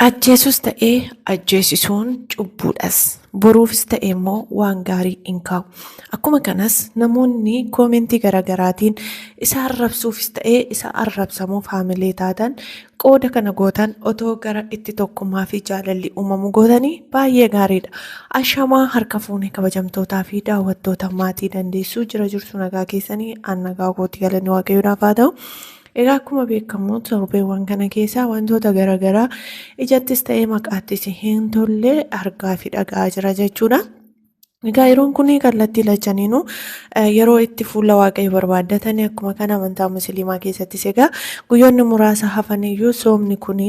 Ajjeesus ta'ee ajjeesisuun cubbuudhas. Boruufis ta'e immoo waan gaarii hin kaa'u. Akkuma kanas namoonni koomentii garaagaraatiin isa arrabsuufis ta'ee isa arrabsamuuf haamilee taatan qooda kana gootan otoo gara itti tokkummaa fi jaalalli uumamu gootanii baay'ee gaariidha. Ashamaa harka fuune kabajamtootaa fi daawwattoota maatii dandeessuu jira jirtu nagaa keessanii an nagaa kootii galanni waaqayyoodhaaf haa ta'u. Egaa akkuma beekamu torbeewwan kana keessaa wantoota garaagaraa ijattis ta'ee maqaattis hin tolle argaa fi dhaga'aa jira jechuudha. Egaa yeroon kun kallattii lachaniinuu yeroo itti fuula waaqayyo barbaaddatanii akkuma kana amantaa musliimaa keessattis egaa guyyoonni muraasa hafaniyyuu soomni kun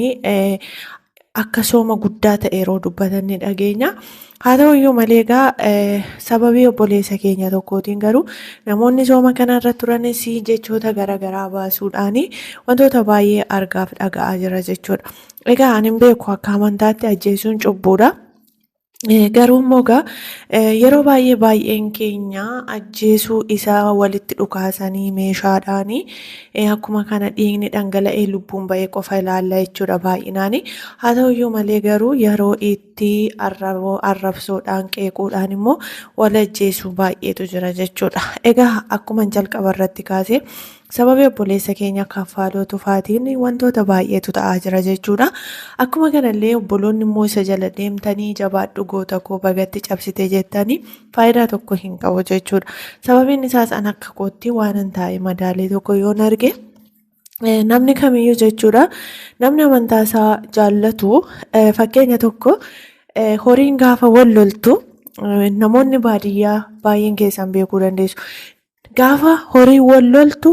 akka sooma guddaa ta'e yeroo dubbatan ni dhageenya. Haa ta'u iyyuu malee egaa sababii obboleessa keenya tokkootiin garuu namoonni sooma kanarra turanis jechoota garaagaraa baasuudhaan wantoota baay'ee argaaf dhaga'aa jira jechuudha. Egaa ani hin beeku akka amantaatti ajjeesuun cubbuudha. Garuu immoo egaa yeroo baay'ee baay'een keenya ajjeesuu isaa walitti dhukaasanii meeshaadhaanii akkuma kana dhiigni dhangala'ee lubbuun ba'ee qofa ilaalla jechuudha baay'inaani. Haa ta'u iyyuu malee garuu yeroo itti arrabsoodhaan qeequudhaan immoo wal ajjeesuu baay'eetu jira jechuudha. Egaa akkuma jalqaba irratti kaasee sababii obboleessa keenya Kaffaaloo Tufaatiin wantoota baay'eetu ta'aa jira jechuudha. Akkuma kanallee obboloonni immoo isa jala deemtanii jabaadhu goota koo bagatti cabsite jettanii faayidaa tokko hin qabu jechuudha. Sababiin isaas an akka kootti waan hin taa'e madaalee tokko yoon arge namni kamiyyuu jechuudha. Namni amantaa isaa jaallatu fakkeenya tokko horiin gaafa wal loltu namoonni baadiyyaa baay'een keessan beekuu dandeessu. Gaafa horii wal loltu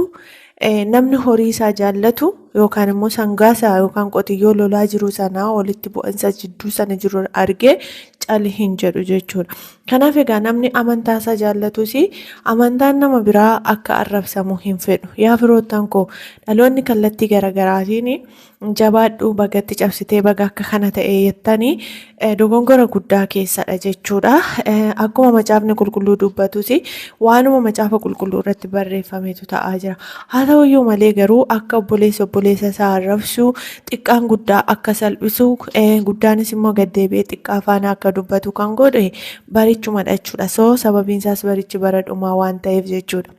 namni horii isaa jaallatu yookaan immoo sangaa isaa yookaan qotiyyoo lolaa jiru sanaa walitti bu'insa jidduu sana jiru argee cali hin jedhu jechuudha. Kanaaf egaa namni amantaa isaa jaallatus amantaan nama biraa akka arrabsamu hin fedhu. Yaa firoottan koo dhaloonni kallattii garaagaraatiin jabaadhu bagatti cabsitee baga akka kana ta'e jettanii dogongora guddaa keessadha jechuudha. Akkuma macaafni qulqulluu dubbatus waanuma macaafa qulqulluu irratti barreeffametu ta'aa jira. Haa ta'uyyuu malee garuu akka obboleessi obboleessa isaa arrabsu xiqqaan guddaa akka salphisu guddaanis immoo gaddeebi'ee xiqqaa faana akka dubbatu kan godhe barichumadha jechuudha. So sababiin isaas barichi bara dhumaa waan ta'eef jechuudha.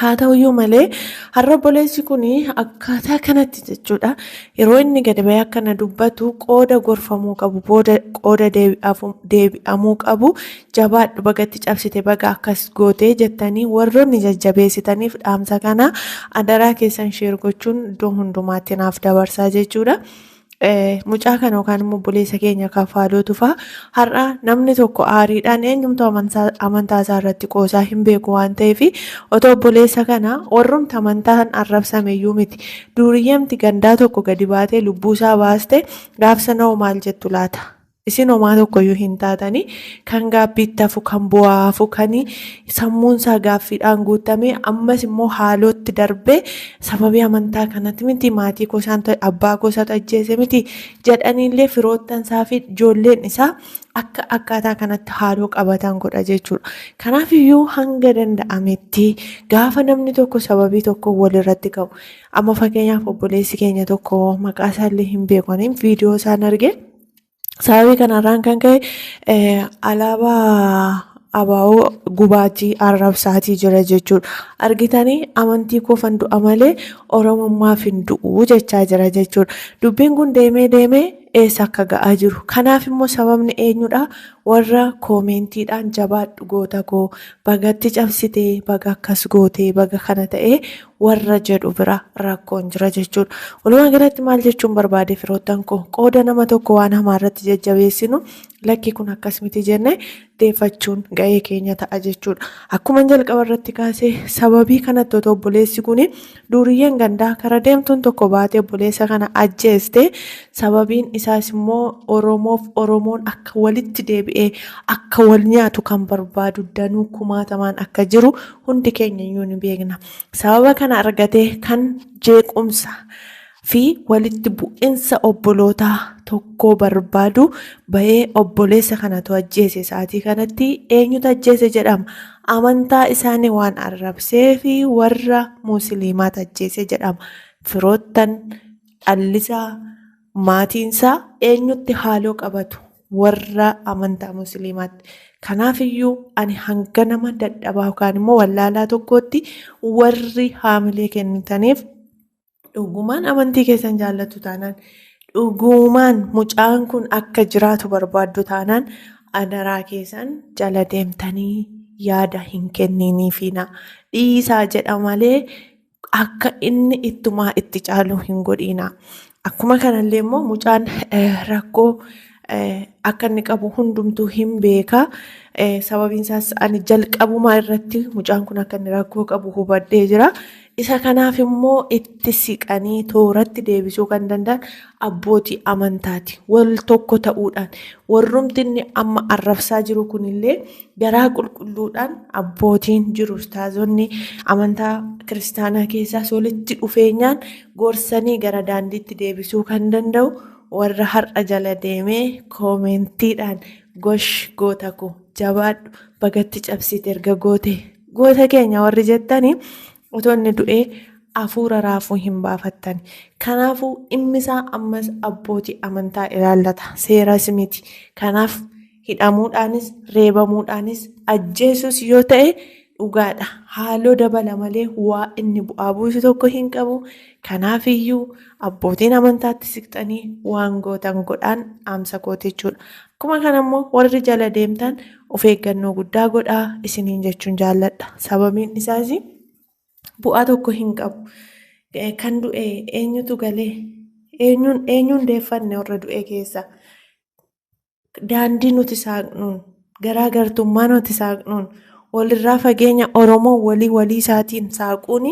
Haa ta'uyyuu malee har'a obboleessi kun akkaataa kanatti jechuudha yeroo inni gadi ba'ee akkana dubbatu qooda gorfamuu qabu qooda deebi'amuu qabu jabaadhu bagatti cabsite baga akkas gootee jettanii warroonni jajjabeessitaniif dhaamsa kana adaraa keessan sheer gochuun iddoo hundumaatti naaf dabarsaa jechuudha. Mucaa kana yookaan immoo obboleessa keenya Kaffaaloo Tufaa har'a namni tokko aariidhaan eenyumtu amantaa isaa irratti qoosaa hin beeku waan ta'eef otoo obboleessa kana warrumti amantaan arrabsame iyyuu miti. Duuriyyeemti gandaa tokko gadi baatee lubbuu isaa baaste gaafsa na'u maal jettu laata? Isin homaa tokkoyyuu hin taatanii kan gaabbiitti hafu kan bu'aa hafu kan sammuun isaa gaaffiidhaan guutame ammas immoo haalootti darbee sababii amantaa kanatti miti maatii kosaan abbaa kosaatu ajjeese miti jedhaniillee firoottan isaa fi ijoolleen isaa akka akkaataa kanatti haaloo qabatan godha jechuudha. Kanaaf iyyuu hanga danda'ametti gaafa namni tokko sababii tokko walirratti ka'u amma fakkeenyaaf obboleessi keenya tokko maqaa isaallee hin beeku viidiyoo isaan arge. Sababii kanarraan kan ka'e alaabaa ABO gubaatii arrabsaatii jira jechuudha. Argitanii amantii koofan du'a malee Oromummaaf hin du'u jechaa jira jechuudha. Dubbiin kun deemee deemee eessa akka ga'aa jiru. Kanaaf immoo sababni eenyudha? Warra koomentiidhaan jabaadhu goota koo bagatti cabsitee baga akkas gootee baga kana ta'ee warra jedhu bira rakkoon jira jechuudha. Walumaa galatti maal jechuun barbaade firoottan koo qooda nama tokko waan hamaa irratti jajjabeessinu lakki kun akkas miti jenne deeffachuun ga'ee keenya ta'a jechuudha. Akkuma jalqaba irratti kaasee sababii kanatti otoo obboleessi kun duuriyyeen gandaa kara deemtuun tokko baatee obboleessa kana ajjeeste sababiin isaas immoo Oromoof Oromoon akka walitti deebi'ee akka wal nyaatu kan barbaadu danuu kumaatamaan akka jiru hundi keenya iyyuu ni beekna. Sababa kana argatee kan jeequmsa fi walitti bu'insa obbolootaa tokkoo barbaadu ba'ee obboleessa kanatu ajjeese sa'aatii kanatti eenyutu ajjeese jedhama. Amantaa isaanii waan arrabsee fi warra musliimaatu ajjeese jedhama. Firoottan dhallisaa Maatiinsaa eenyutti haaloo qabatu? Warra amantaa musliimaatti. Kanaafiyyuu ani hanga nama dadhabaa yookaan immoo wallaalaa tokkootti warri haamilee kennitaniif dhugumaan amantii keessan jaallattu taanaan, dhugumaan mucaan kun akka jiraatu barbaaddu taanaan adaraa keessan jala deemtanii yaada hin kenniniifiina. Dhiisaa jedha malee akka inni ittumaa itti caalu hin godhiina. Akkuma kanallee immoo mucaan rakkoo akka inni qabu hundumtuu hin beeka. Sababiin isaas ani jalqabumaa irratti mucaan kun akka inni rakkoo qabu hubadhee jira. Isa kanaaf immoo itti siqanii tooratti deebisuu kan danda'an abbootii amantaati. Wal tokko ta'uudhaan warrumti inni amma arrabsaa jiru kunillee garaa qulqulluudhaan abbootiin jiru ustaazonni amantaa kiristaanaa keessaas walitti dhufeenyaan gorsanii gara daandiitti deebisuu kan danda'u warra har'a jala deemee koomentiidhaan gosh goota koo jabaadhu bagatti cabsite erga goote goota keenya warri jettanii otoo inni du'ee hafuura raafuu hin baafattani. Kanaafuu dhimmi isaa ammas abbootii amantaa ilaallata. Seeras miti. Kanaaf hidhamuudhaanis reebamuudhaanis ajjeesus yoo ta'e dhugaadha. Haaloo dabala malee waa inni bu'aa buusu tokko hin qabu. Kanaafiyyuu abbootiin amantaatti siqxanii waan gootan godhaan dhaamsa kooti jechuudha. Akkuma kana immoo warri jala deemtan of eeggannoo guddaa godhaa isiniin jechuun jaalladha. Sababiin isaas bu'aa tokko hin qabu. Kan du'e eenyutu galee? Eenyuun deeffanne warra du'e keessa? Daandii nuti saaqnuun, garaagartummaa nuti saaqnuun, walirraa fageenya Oromoo walii walii isaatiin saaquun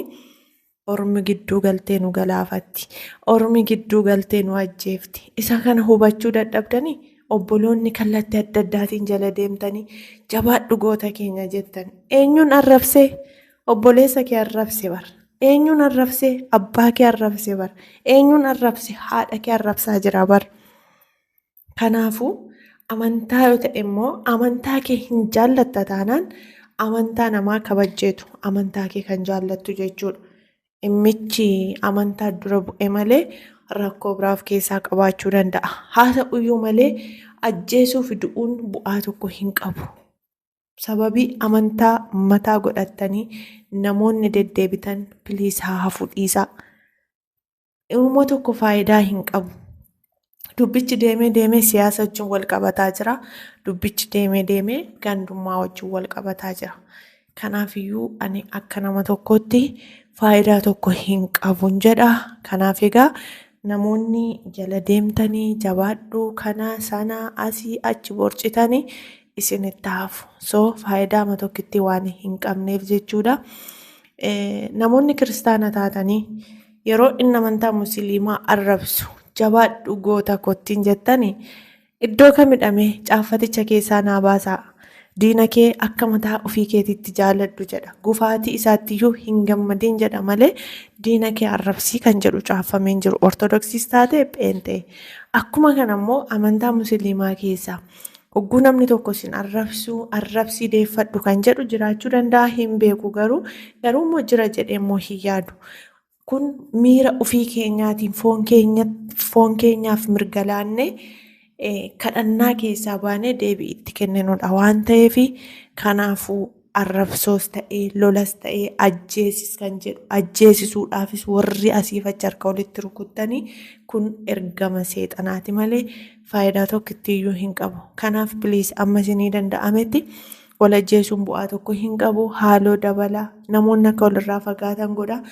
ormi gidduu galtee nu galaafatti. Ormi gidduu galtee nu ajjeefti. Isa kana hubachuu dadhabdanii obboloonni kallattii adda addaatiin jala deemtanii jabaadhu goota keenya jettan. Eenyuun arrabsee? Obboleessa kee arrabse bar. Eenyuun arrabsee? Abbaa kee arrabse bar. Eenyuun arrabse? Haadha kee arrabsaa jira bar. Kanaafuu amantaa yoo ta'e immoo amantaa kee hin jaallatta taanaan amantaa namaa kabajjeetu amantaa kee kan jaallattu jechuudha. Dhimmichi amantaa dura bu'e malee rakkoo biraaf keessaa qabaachuu danda'a. Haa ta'uyyuu malee ajjeesuu fi du'uun bu'aa tokko hin qabu. Sababii amantaa mataa godhattanii namoonni deddeebitan piliis haa hafu dhiisaa. Ilmoo tokko faayidaa hin qabu. Dubbichi deemee deemee siyaasa wajjin wal qabataa jira. Dubbichi deemee deemee gandummaa wajjin wal qabataa jira. Kanaafiyyuu ani akka nama tokkootti faayidaa tokko hin qabun jedha. Kanaaf egaa namoonni jala deemtanii jabaadhuu kana sana asii achi borcitanii isinitti hafu. So faayidaa ama tokkitti waan hin qabneef jechuudha. Namoonni kiristaana taatanii yeroo inni amantaa musliimaa arrabsu jabaadhu goota kottiin jettanii iddoo kamidhame caaffaticha keessaa naa baasaa. Diina kee akka mataa ofii keetiitti jaaladhu jedha. Gufaatii isaattiyyuu hin gammadin jedha malee diina kee arrabsii kan jedhu caaffamee hin jiru. Ortodoksiis taate pheenxee. Akkuma kana immoo amantaa musliimaa keessaa hogguu namni tokko sin arrabsu arrabsii deeffadhu kan jedhu jiraachuu danda'a hin beeku garuu immoo jira jedhee immoo hin yaadu. Kun miira ofii keenyaatiin foon keenyaaf mirga laannee kadhannaa keessaa baanee deebii itti kenninudha waan ta'eef kanaafuu arrabsoos ta'ee lolas ta'ee ajjeesis kan jedhu ajjeesisuudhaafis warri asiif achi harka walitti rukuttanii kun ergama seexanaati malee faayidaa tokkittiyyuu hin qabu. Kanaaf piliis amma isinii danda'ametti wal ajjeesuun bu'aa tokko hin qabu. Haaloo dabala namoonni akka walirraa fagaatan godha.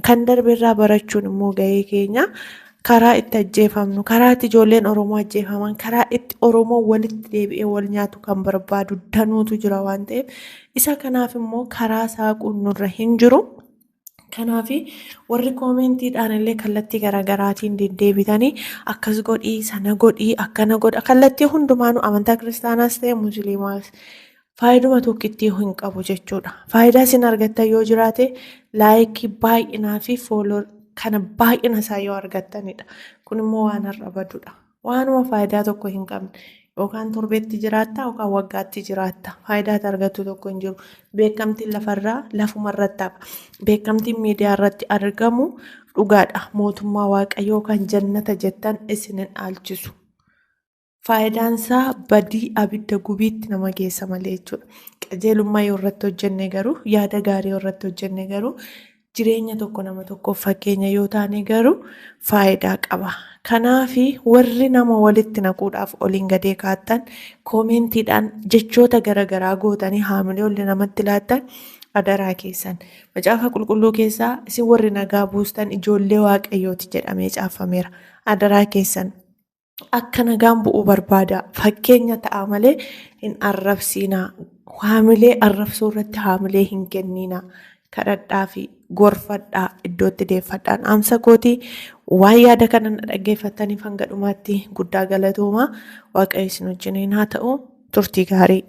Kan darbe irraa barachuun immoo gahee keenya. Karaa itti ajjeefamnu, karaa itti ijoolleen Oromoo ajjeefaman, karaa itti Oromoo walitti deebi'ee wal nyaatu kan barbaadu danuutu jira waan ta'eef isa kanaaf immoo karaa saaquun nurra hin jiru. Kanaaf warri koomentiidhaan illee kallattii garaagaraatiin deddeebitanii akkas godhii, sana godhii, akkana godha kallattii hundumaanuu amantaa kiristaanaas ta'e musliimaas faayiduma tokkittii hin qabu jechuudha. Faayidaa isin argattan yoo jiraate laayikii baay'inaa fi fooloo kana baay'ina isaa yoo argattanidha. Kun immoo waan har'a badudha. Waanuma faayidaa tokko hin qabne yookaan torbeetti jiraatta yookaan waggaatti jiraatta. Faayidaa argattu tokko hin jiru. Beekamtiin lafarraa lafumarratti hafa. Beekamtiin miidiyaa irratti argamu Dhugaadha, mootummaa Waaqayyoo kan jannata jettan isin hin dhaalchisu. Faayidaan isaa badii abidda gubiitti nama geessa malee jechuudha. Qajeelummaa yoo irratti hojjenne garuu, yaada gaarii yoo irratti hojjenne garuu, jireenya tokko nama tokkoof fakkeenya yoo taane garuu faayidaa qaba. Kanaafi warri nama walitti naquudhaaf oliin gadee kaattan, koomentiidhaan jechoota garaagaraa gootanii haamilee olli namatti laattan, adaraa keessan. Macaafa qulqulluu keessaa isin warri nagaa buustan ijoollee Waaqayyooti jedhamee caafameera. Adaraa keessan, akka nagaan bu'uu barbaada. Fakkeenya ta'a malee hin arrabsiinaa. Haamilee arrabsuu irratti haamilee hin kenninaa. Kadhadhaa fi gorfadhaa, iddootti deeffadhaan dhaamsa kootii. Waan yaada kana na dhaggeeffattaniif hanga dhumaatti guddaa galatoomaa. Waaqayyo isin wajjiniin haa ta'u. Turtii gaarii.